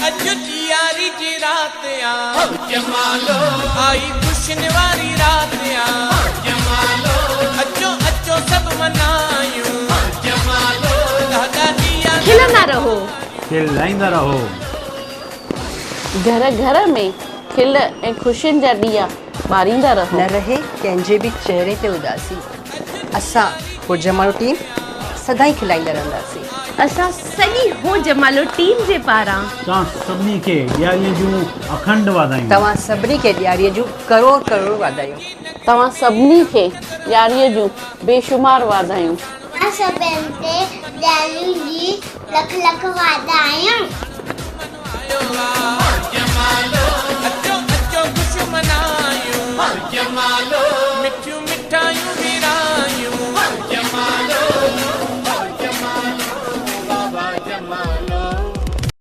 اڄ ڏياري جي رات آ جمالو آئي خوشين واري رات آ جمالو اچو اچو سڀ منايون جمالو دادا ڏيا کلندا رهو. کلائيندا رهو. گهر گهر ۾ کل ۽ خوشين جا ڏيئا ٻاريندا رهو. نه رهي ڪنهن جي به چهري تي اداسي. اسان هو جمالو ٽيم سدائين کلائيندا رهنداسين. اسان سڄي هو جمالو ٽيم جي پاران. توهان سڀني کي ڏياريء جون اکنڊ واڌايون. توهان سڀني کي ڏياريء جون ڪروڙ ڪروڙ واڌايون. توهان سڀني کي ڏياريء جون بيشمار واڌايون. توهان سڀني تي ڏياريء جي لک لک واڌايون.